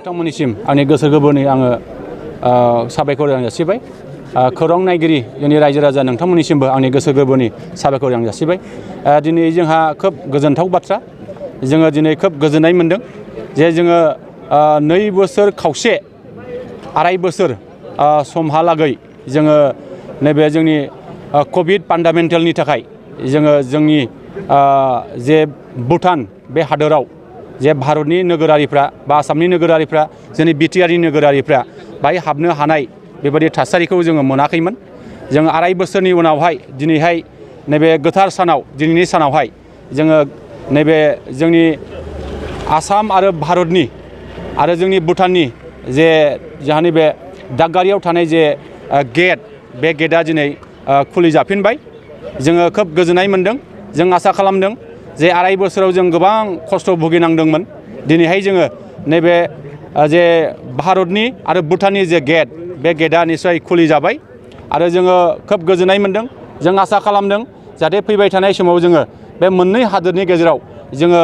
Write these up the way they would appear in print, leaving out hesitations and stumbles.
नोंथांमोननिसिम आंनि गोसो गोरबोनि आङो साबायखर जासिबाय। खौरां नायगिरि जोंनि रायजो राजा नोंथांमोननिसिमबो आंनि गोसो गोरबोनि साबायखर आं जासिबाय। दिनै जोंहा खोब गोजोनथाव बाथ्रा, जोङो दिनै खोब गोजोननाय मोनदों जे जोङो 2 बोसोर खावसे आराय बोसोर समहालागै जोङो नैबे जोंनि कभिड पान्डामेन्टेलनि थाखाय जोङो जोंनि जे भुटान बे हादोराव जे भारतनि नोगोरारिफ्रा बा आसामनि नोगोरारिफ्रा जोंनि बिटिआरनि नोगोरारिफ्रा बाहाय हाबनो हानाय बेबायदि थासारिखौ जोङो मोनाखैमोन। जों आराय बोसोरनि उनावहाय दिनैहाय नैबे गोथार सानाव दिनैनि सानावहाय जोङो नैबे जोंनि आसाम आरो भारतनि आरो जोंनि भुटाननि जे जोंहानि बे दागगारियाव थानाय जे गेट, बे गेटआ दिनै खुलिजाफिनबाय। जोङो खोब गोजोननाय मोनदों। जों आसा खालामदों जे आराय बोसोराव जों गोबां खस्थ' भुगिनांदोंमोन। दिनैहाय जोङो नैबे जे भारतनि आरो भुटाननि जे गेट, बे गेटआ निस्सय खुलिजाबाय आरो जोङो खोब गोजोननाय मोनदों। जों आसा खालामदों जाहाथे फैबाय थानाय समाव जोङो बे मोननै हादोरनि गेजेराव जोङो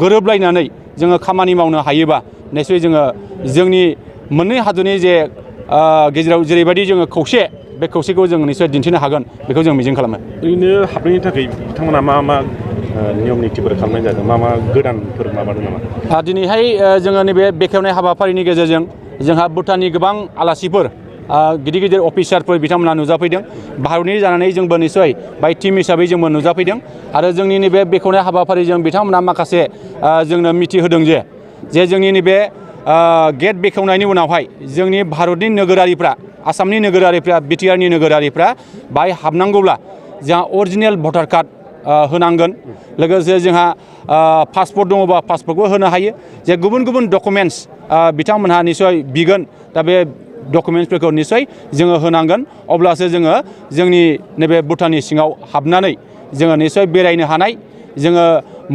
गोरोबलायनानै जोङो खामानि मावनो हायोबा निस्सय जोङो जोंनि मोननै हादोरनि जे गेजेराव जेरैबायदि जोङो खौसे, बे खौसेखौ जों निस्सय दिन्थिनो हागोन बेखौ जों मिजिं खालामो। ओरैनो हाबनायनि थाखाय बिथांमोना मा नियम नितिफोर खालामनाय जादों, मा गोदानफोर माबादों नामा? दिनैहाय जोङो नैबे बेखेवनाय हाबाफारिनि गेजेरजों जोंहा भुटाननि गोबां आलासिफोर, गिदिर गिदिर अफिसारफोर बिथांमोना नुजाफैदों। भारतनि जानानै जोंबो निस्सय बाय टीम हिसाबै जोंबो नुजाफैदों आरो जोंनि नैबे बेखेवनाय हाबाफारिजों बिथांमोना माखासे जोंनो मिथिहोदों जे जोंनि नैबे गेट बेखेवनायनि उनावहाय जोंनि भारतनि नोगोरारिफ्रा, आसामनि नोगोरारिफ्रा, बिटिआरनि नोगोरारिफ्रा बाहाय हाबनांगौब्ला जोंहा अरिजिनेल भटार कार्ड होनांगोन। लोगोसे जोंहा पासपर्ट दङबा पासपर्टबो होनो हायो। जे गुबुन गुबुन डकुमेन्ट्स बिथांमोनहा निस्सय बिगोन। दा बे डकुमेन्ट्सफोरखौ निस्सय जोङो होनांगोन। अब्लासो जोङो जोंनि नैबे भुटाननि सिङाव हाबनानै जोङो निस्सय बेरायनो हानाय, जोङो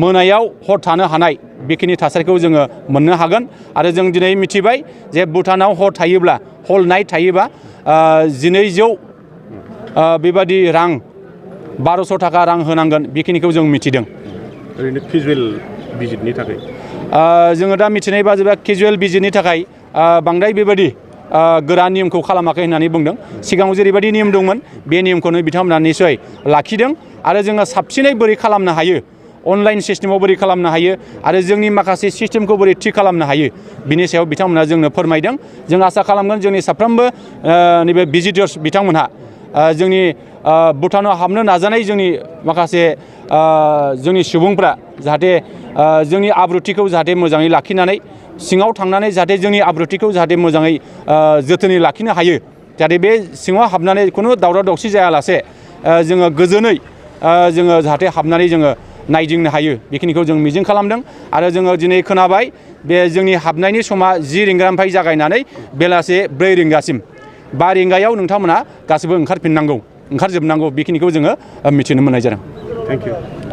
मोनायाव हर थानो हानाय बेखिनि थासारिखौ जोङो मोननो हागोन। आरो जों दिनै मिथिबाय जे भुटानाव हर थायोब्ला, हल नाइट थायोबा 1200 बेबादि रां, 1200 थाखा रां होनांगोन, बेखिनिखौ जों मिथिदों। ओरैनो केजुवेल भिजिटनि थाखाय जोङो दा मिथिनाय बादिब्ला केजुवेल भिजिटनि थाखाय बांद्राय बेबायदि गोरा नियमखौ खालामाखै होननानै बुंदों। सिगाङाव जेरैबायदि नियम दंमोन बे नियमखौनो बिथांमोना निस्सय लाखिदों। आरो जोङो साबसिनै बोरै खालामनो हायो, अनलाइन सिस्टेमाव बोरै खालामनो हायो आरो जोंनि माखासे सिस्टेमखौ बोरै थि खालामनो हायो, बिनि सायाव बिथांमोना जोंनो फोरमायदों। जों आसा खालामगोन जोंनि साफ्रोमबो नैबे भिजिटर्स बिथांमोनहा जोंनि भुटानाव हाबनो नाजानाय जोंनि माखासे जोंनि सुबुंफ्रा जाहाथे जोंनि आब्रुथिखौ जाहाथे मोजाङै लाखिनानै सिङाव थांनानै जाहाथे जोंनि आब्रुथिखौ जाहाथे मोजाङै जोथोनै लाखिनो हायो। जाहाथे बे सिङाव हाबनानै खुनु दावराव दावसि जायालासे जोङो गोजोनै जोङो जाहाथे हाबनानै जोङो नायदिंनो हायो, बेखिनिखौ जों मिजिं खालामदों। आरो जोङो दिनै खोनाबाय बे जोंनि हाबनायनि समा 10 रिंगानिफ्राय जागायनानै बेलासे 4 रिंगासिम, 5 रिंगायाव नोंथांमोना गासैबो ओंखारजोबनांगौ, बेखिनिखौ जोङो मिथिनो मोननाय जादों। Thank you.